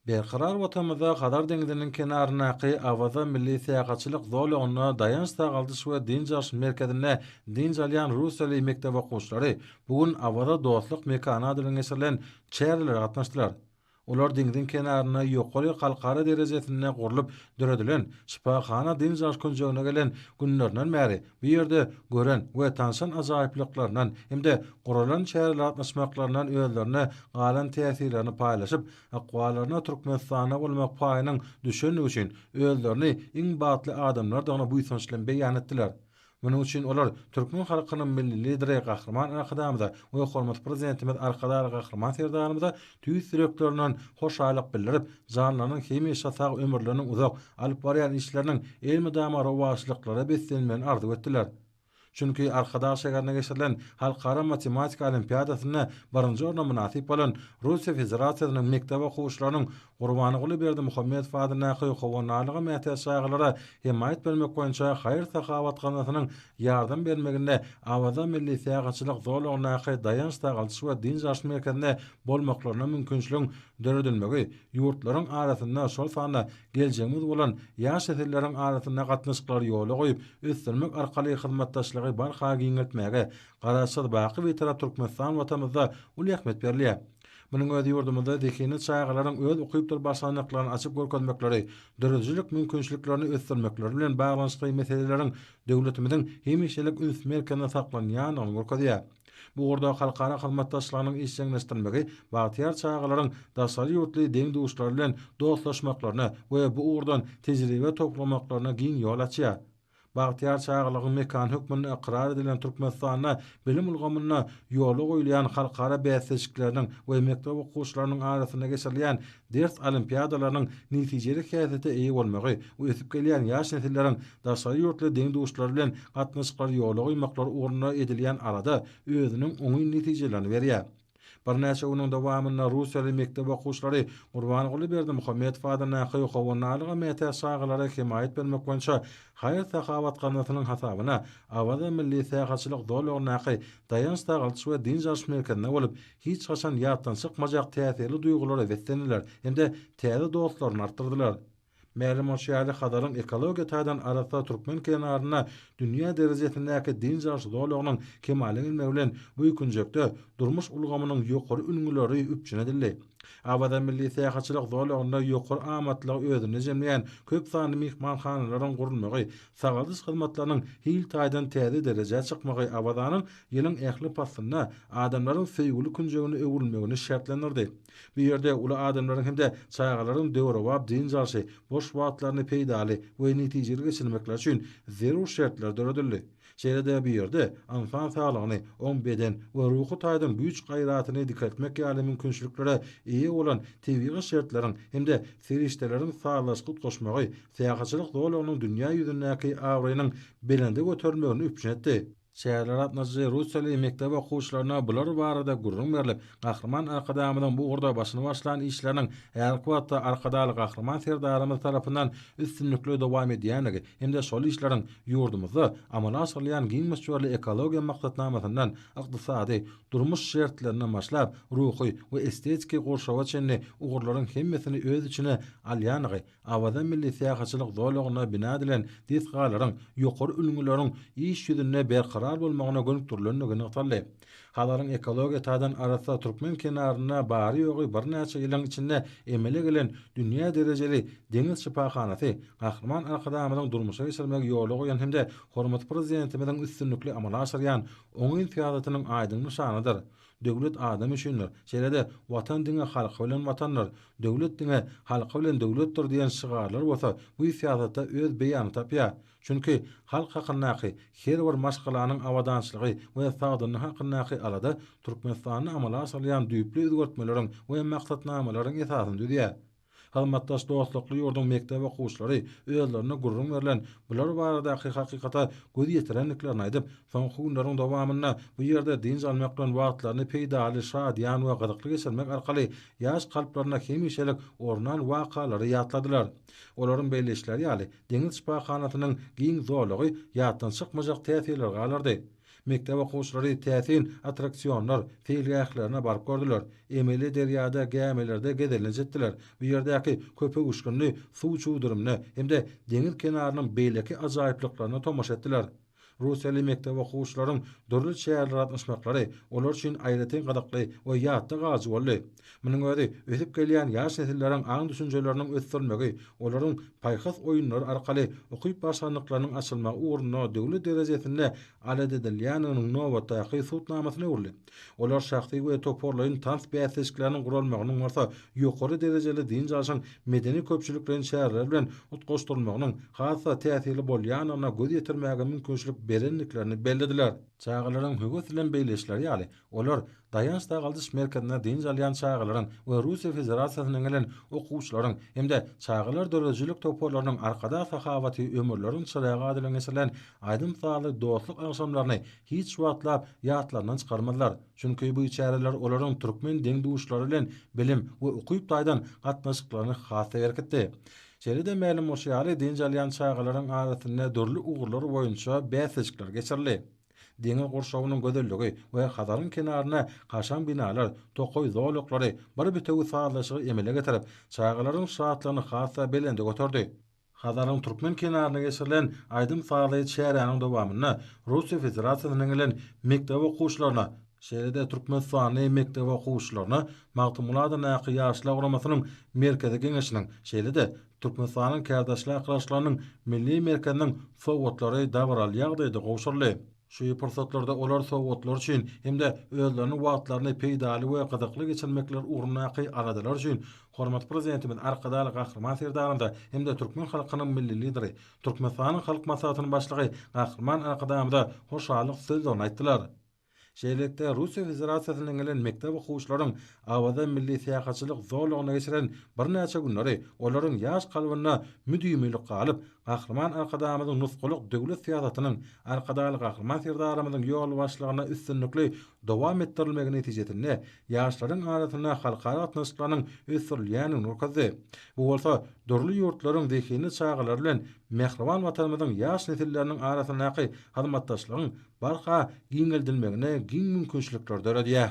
Berkarar Watanymyzda Hazar deňziniň kenaryndaky Awaza milli syýahatçylyk zolagynda Daýanç sagaldyş we dynç alyş merkezinde dynç alýan russiýaly mekdep okuwçylary bu gün Awaza dostluk mekany ady bilen geçirilen çärelere gatnaşdylar. Olar deňziň kenarynda ýokary halkara derejesinde gurlup döredilen şypahana dynç alyş künjegine gelen günlerinden bäri bu ýerde gören we tanşan ajaýyplyklaryndan hem-de guralan çärelere gatnaşmaklaryndan özlerine galan täsirlerini paýlaşyp, ykballaryna Türkmenistanda bolmak paýynyň düşendigi üçin özlerini iň bagtly adamlardygyny buýsanç bilen beýan etdiler. Munuň üçin olar türkmen halkynyň Milli Lideri Gahryman Arkadagymyza we hormatly Prezidentimiz Arkadagly Gahryman Serdarymyza tüýs ýüreklerinden hoşallyk bildirip, janlarynyň hemişe sag, ömürleriniň uzak, alyp barýan işleriniň elmydama rowaçlyklara beslenmegini arzuw etdiler. Çünki Arkadag şäherinde geçirilen Halkara matematika olimpiadasynda birinji orna mynasyp bolan Russiýa Federasiýasynyň mekdep okuwçylarynyň Gurbanguly Berdimuhamedow adyndaky Howandarlyga mätäç çagalara hemaýat bermek boýunça haýyr-sahawat gaznasynyň ýardam bermeginde Awaza milli syýahatçylyk zolagyndaky Daýanç sagaldyş we dynç alyş merkezinde bolmaklaryna mümkinçiligiň döredilmegi ýurtlaryň arasynda, şol sanda geljegimiz bolan ýaş nesilleriň arasynda gatnaşyklary ýola goýup, ösdürmek arkaly hyzmatdaşlygy barha giňeltmäge Garaşsyz, baky Bitarap Türkmenistan Watanymyzda uly ähmiýet berilýär. Munuň özi ýurdumyzda zehinli çagalaryň öz ukypdyr başarnyklaryny açyp görkezmekleri, döredijilik mümkinçiliklerini ösdürmekleri bilen baglanyşykly meseleleriň döwletimiziň hemişelik üns merkezinde saklanýandygyny görkezýär. Bu ugurda halkara hyzmatdaşlygynyň işjeňleşdirilmegi bagtyýar çagalaryň daşary ýurtly deň-duşlary bilen dostlaşmaklaryna we bu ugurdan tejribe toplamaklaryna giň ýol açýar. Bagtyýar çagalygyň mekany hökmünde ykrar edilen Türkmenistanda bilim ulgamynda ýola goýulýan halkara bäsleşikleriniň we mekdep okuwçylarynyň arasynda geçirilýän ders olimpiadalarynyň netijeli häsiýete eýe bolmagy we ösüp gelýän ýaş nesilleriň daşary ýurtly deň-duşlary bilen gatnaşyklary ýola goýmaklary ugrunda edilýän alada özüniň oňyn netijelerini berýär. Birnäçe günüň dowamynda russiýaly mekdep okuwçylary Gurbanguly Berdimuhamedow adyndaky Howandarlyga mätäç çagalara hemaýat bermek boýunça haýyr-sahawat gaznasynyň hasabyna Awaza milli syýahatçylyk zolagyndaky Daýanç sagaldyş we dynç alyş merkezinde bolup, hiç haçan ýatdan çykmajak täsirli duýgulara beslendiler hem-de täze dostlaryny artdyrdylar. Mälim bolşy ýaly, Hazaryň ekologiýa taýdan arassa türkmen kenarynda dünýä derejesindäki dynç alyş zolagynyň kemala gelmegi bilen bu künjekde durmuş ulgamynyň ýokary ülňüleri üpjün edildi. Awaza milli syýahatçylyk zolagynda ýokary amatlygy özünde jemleýän köp sanly myhmanhanalaryň gurulmagy, sagaldyş hyzmatlarynyň hil taýdan täze derejä çykmagy Awazanyň ýylyň ähli paslynda adamlaryň söýgüli künjegine öwrülmegini şertlendirdi. Bu ýerde uly adamlaryň hem-de çagalaryň döwrebap dynç alşy, boş wagtlaryny peýdaly we netijeli geçirmekleri üçin zerur şertler döredildi. Şeýle-de bu ýerde ynsan saglygyny, oň beden we ruhy taýdan güýç-gaýratyny dikeltmek ýaly mümkinçiliklere eýe bolan tebigy şertleriň hem-de serişdeleriň sazlaşykly utgaşmagy syýahatçylyk zolagynyň dünýä ýüzündäki abraýynyň belende göterilmegini üpjün etdi. Çärelere gatnaşyjy russiýaly mekdep okuwçylaryna bular barada gürrüň berlip, Gahryman Arkadagymyzyň bu ugurda başyny başlan işleriniň häzirki wagtda Arkadagly Gahryman Serdarymyz tarapyndan üstünlikli dowam edýändigi hem-de şol işleriň ýurdumyzda amala aşyrylýan giň möçberli ekologiýa maksatnamasyndan ykdysady, durmuş şertlerinden başlap, ruhy we estetiki gurşawa çenli ugurlaryň hemmesini öz içine alýandygy Awaza milli syýahatçylyk zolagynda bina edilen desgalaryň ýokary ülňüleriň iş ýüzünde berkarar bolmagyna gönükdirilendigi nygtaldy. Hazaryň ekologiýa taýdan arassa türkmen kenarynda bary-ýogy birnäçe ýylyň içinde emele gelen dünýä derejeli deňiz şypahanasy Gahryman Arkadagymyzyň durmuşa geçirmegi ýola goýan hem-de hormatly Prezidentimiziň üstünlikli amala aşyrýan oňyn syýasatynyň aýdyň nyşanydyr. Döwlet adam üçindir. Şeýle-de Watan diňe halky bilen Watandyr, Döwlet diňe halky bilen döwletdir diýen şygarlar bolsa bu syýasatda öz beýanyny tapýar. Çünki halk hakyndaky, her bir maşgalanyň abadançylygy we sagdynlygy hakyndaky alada Türkmenistanda amala aşyrylýan düýpli özgertmeleriň we maksatnamalaryň esasyny düzýär. Hyzmatdaş dostlukly ýurduň mekdep okuwçylary özlerine gürrüň berlen bular baradaky hakykata göz ýetirendiklerini aýdyp, soňky günleriň dowamynda bu ýerde dynç almak bilen wagtlaryny peýdaly, şadyýan we gyzykly geçirmek arkaly ýaş kalplarynda hemişelik ornan wakalary ýatladylar. Olaryň belleýişleri ýaly, deňiz şypahanasynyň giň zolagy ýatdan çykmajak täsirleri galdyrdy. Mekdep okuwçylary täsin attraksionlar seýilgählerine baryp gördüler, emeli derýada gämilerde gezelenç etdiler, bu ýerdäki köpöwüşginli suw çüwdürimine hem-de deňiz kenarynyň beýleki ajaýyplyklaryna tomaşa etdiler. Russiýaly mekdep okuwçylaryň dürli çärelere gatnaşmaklary olar üçin aýratyn gyzykly we ýatda galyjy boldy. Munuň özi ösüp gelýän ýaş nesilleriň aň-düşünjeleriniň ösdürilmegi, olaryň paýhas oýunlary arkaly ukyp-başarnyklarynyň açylmagy ugrunda döwlet derejesinde alada edilýändiginiň nobatdaky subutnamasyna öwrüldi. Olar şahsy we toparlaýyn tans bäsleşikleriniň guralmagynyň bolsa ýokary derejeli dynç alşyň medeni-köpçülikleýin çäreler bilen utgaşdyrylmagynyň has-da täsirli bolýandygyna göz ýetirmäge mümkinçilik berendiklerini bellediler. Çagalaryň höwes bilen beýleşleri ýaly, olar Daýanç sagaldyş merkezinde dynç alýan çagalaryň we Russiýa Federasiýasyndan gelen okuwçylaryň hem-de çagalar döredijilik toparlarynyň Arkadag sahawaty ömürleriň çyragy ady bilen geçirilen aýdym-sazly dostluk agşamlaryny hiç wagtlap ýatlaryndan çykarmazlar. Çünki bu çäreler olaryň türkmen deň-duşlary bilen bilim we ukyp taýdan gatnaşyklaryny has-da berkitdi. Şeýle-de mälim bolşy ýaly, dynç alýan çagalaryň arasynda dürli ugurlar boýunça bäsleşikler geçirildi. Deňiz gurşawynyň gözelligi we Hazaryň kenarynda kaşaň binalar, tokaý zolaklary bir bitewi sazlaşygy emele getirip, çagalaryň şatlygyny has-da belende göterdi. Hazaryň türkmen kenarynda geçirilen aýdym-sazly çäräniň dowamynda Russiýa Federasiýasyndan gelen mekdep okuwçylaryna, şeýle-de türkmenistanly mekdep okuwçylaryna Magtymguly adyndaky Ýaşlar guramasynyň Merkezi Geňeşiniň, şeýle-de Türkmenistanyň Kärdeşler arkalaşyklarynyň Milli merkeziniň sowgatlary dabaraly ýagdaýda gowşuryldy. Şu pursatlarda olar sowgatlar üçin hem-de özleriniň wagtlaryny peýdaly we gyzykly geçirmekleri ugrundaky aladalar üçin hormatly Prezidentimiz Arkadagly Gahryman Serdarymyza hem-de türkmen halkynyň Milli Lideri, Türkmenistanyň Halk Maslahatynyň Başlygy Gahryman Arkadagymyza hoşallyk sözlerini aýtdylar. Şeýlelikde, Russiýa Federasiýasyndan gelen mekdep okuwçylaryň Awaza milli syýahatçylyk zolagynda geçiren birnäçe günleri olaryň ýaş kalbynda müdimilik galyp, Gahryman Arkadagymyzyň nusgalyk döwlet syýasatynyň Arkadagly Gahryman Serdarymyzyň ýolbaşçylygynda üstünlikli dowam etdirilmegi netijesinde ýaşlaryň arasynda halkara gatnaşyklarynyň ösdürilýändigini görkezdi. Bu bolsa dürli ýurtlaryň zehinli çagalary bilen mähriban Watanymyzyň ýaş nesilleriniň arasyndaky hyzmatdaşlygyň barha giňeldilmegine giň mümkinçilikleri döredýär.